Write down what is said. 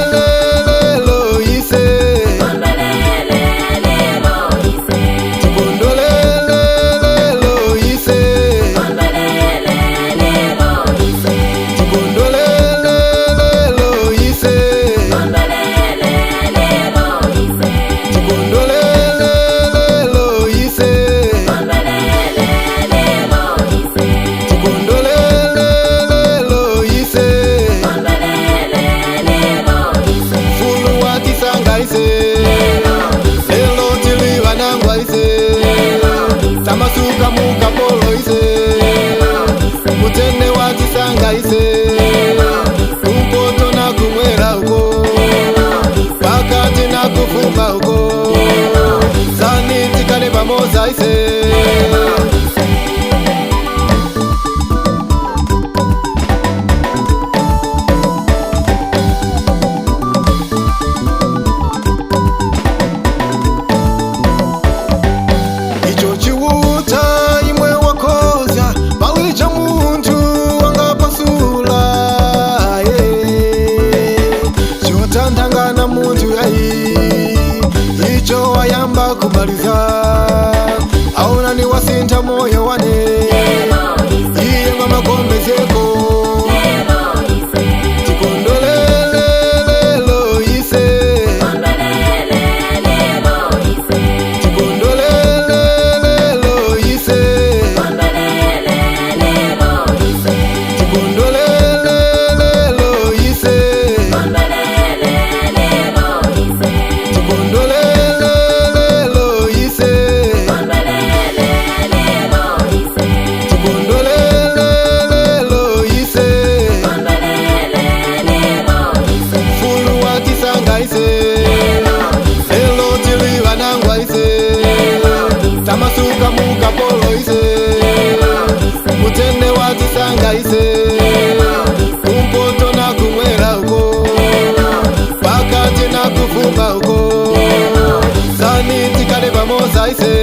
Tikondolelelo ise. Kondwelelelo ise. Tikondolelelo ise. Kondwelelelo ise. Tikondolelelo ise. Kondwelelelo ise. Tikondolelelo ise. Kondwelelelo ise. Tikondolelelo ise. Kondwelelelo ise. Fulu watisanga ise. Lelo ise. Lelo tili vanangwa ise. Lelo ise. Tamasuka mukapolo ise. Lelo ise. Mutende watisanga ise. Lelo ise. Kumpoto na kumwera uko. Lelo ise. Pakati na kufuma uko. Lelo ise. Sani tikale pamoza ise. Lelo ise. Icho chiuta imwe wakoza pali cha munthu wangapasula chotanthangana munthu ayi icho wayamba kumaliza aona ni wasintha moyo wane Lelo ise. iye mwamakombezeko. Lelo ise. Tikondolelelo ise. Kondwelelelo ise. Tikondolelelo ise. Kondwelelelo ise. Tikondolelelo ise. Kondwelelelo ise. Tikondolelelo ise. Kondwelelelo ise. Tikondolelelo ise. Kondwelelelo ise. Fulu watisanga ise. Lelo ise. Lelo tili vanangwa ise. Lelo ise. Tamasuka mukapolo ise. Lelo ise. Mutende watisanga ise. Lelo ise. Kumpoto na kumwera uko. Lelo ise. Pakati na kufuma uko. Lelo ise. Sani tikale pamoza ise.